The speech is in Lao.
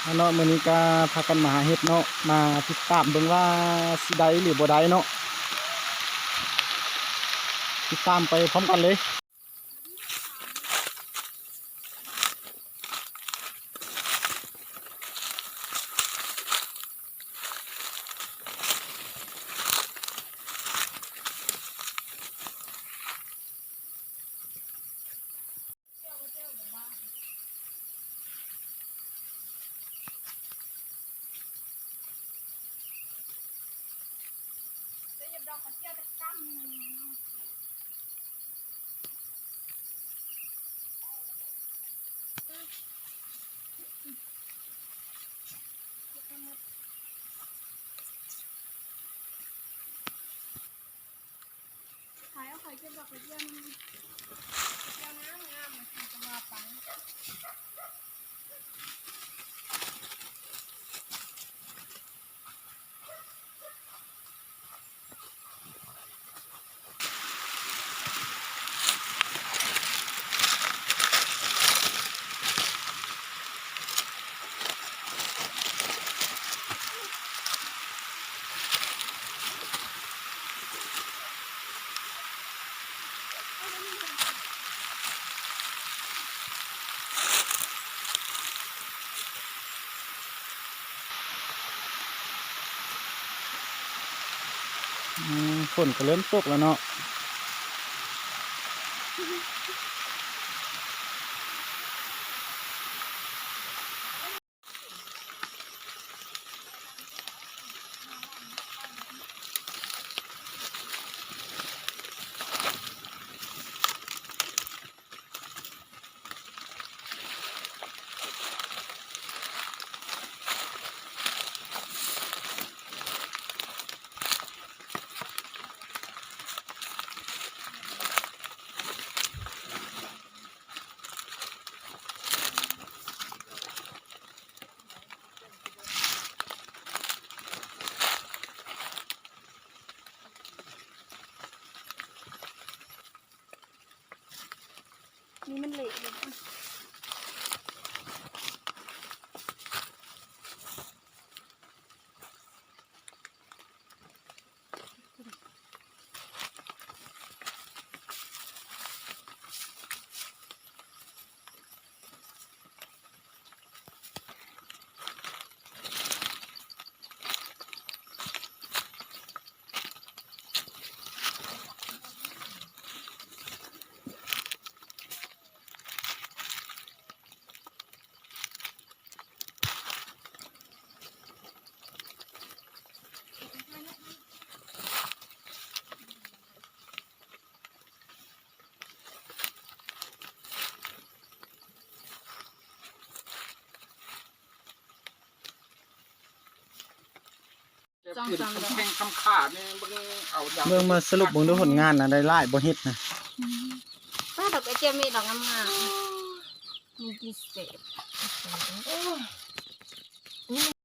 ເນາະ ມື້ນີ້ກໍພາກັນມາຫາເຫັດເນາະ ມາຕິດຕາມເບິ່ງວ່າຊິໄດ້ຫຼືບໍ່ໄດ້ເນາະ ຕິດຕາມໄປພ້ອມກັນເລີຍ. ຂາຍເອົາ ຂ້ອຍເກັບດອກກະເຈີຍນຳ ກະເຈີຍງາມໆ ມາກິນກັບວ່າໄປ. ອືມ ຝົນກໍເລີ່ມຕົກແລ້ວເນາະ. ນີ້ມັນເລະເລີຍ. สองสามดอก แข่งคำขานี่ เบิ่งเอาอย่าง เบิ่งมาสรุปเบิ่งดูผลงานนะ ได้หลายบ่เห็ดนะ อืม ป้าดอกกระเจียวมีดอกงามๆ มีพิเศษ โอ้ย